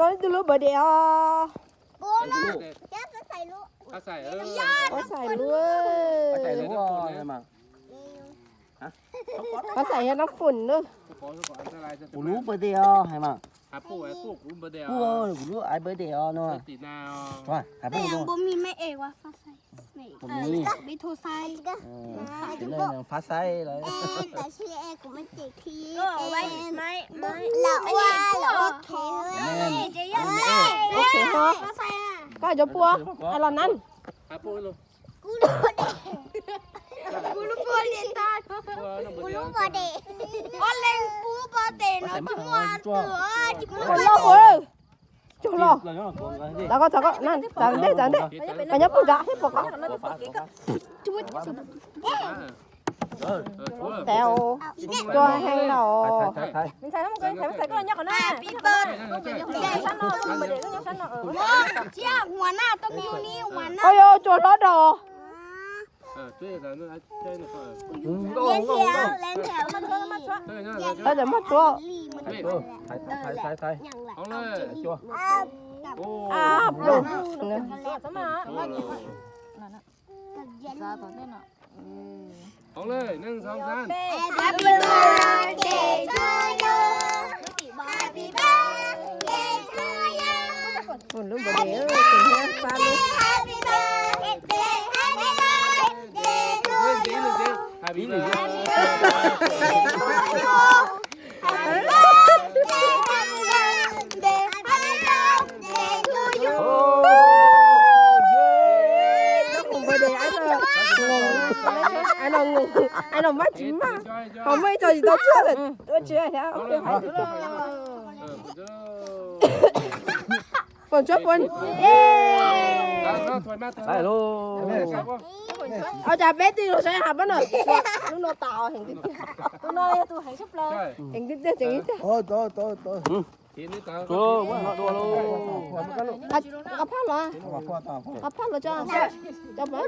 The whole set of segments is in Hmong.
Tau ib tug lub birthday os. Pab Xais lub. Pab Xais yog nab fun na. Kuv lub birthday os hais mas. Kuv lub ai birthday os no. Pab Xais lawm. Koj cov pua, ai los nab. Kuv lub pua li tag. Kuv lub pua li. Ob leeg pub pua tes no tsis muaj twg. Tsuag los. Txav koj, txav koj, txav ntej, txav ntej. Koj nyob pub nrad thiab pom koj. Tau, tsuag heev lauj. Oj yog tsuag hlob dog. Tau cov maj tsuab. Ua lub npua de, tus niag pab lub. Ai no maj tsis maj, ho muaj ib co tsis tau tsuag, ua tsis hais thiab. Pom tsuab pua. Ua cas peb twb los saib has pab no, lub no tas heev tiag tiag. Tus no yog tus heev tshaj plaws. Heev tiag tiag, heev tiag. Qab phaj los, qab phaj los tso, tso pov.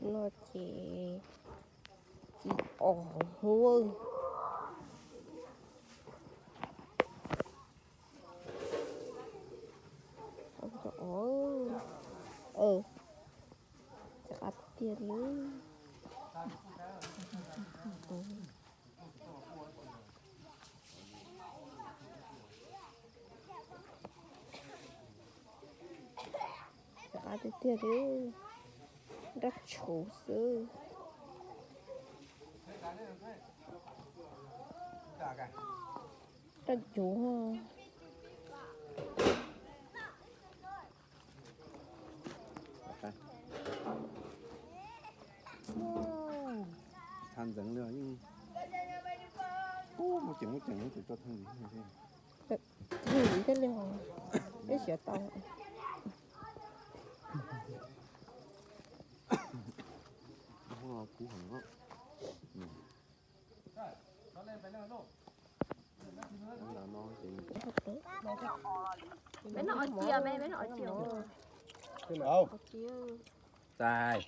No ces os huv. Qab tiag li. Qab tiag tiag li, dab tshuv xwb. Dab cuv. Tha ntxeev li yeej muaj ceem muaj ceem tso thee. Thiaj li peb siav tau. Peb noj cia, peb noj cia. Txais.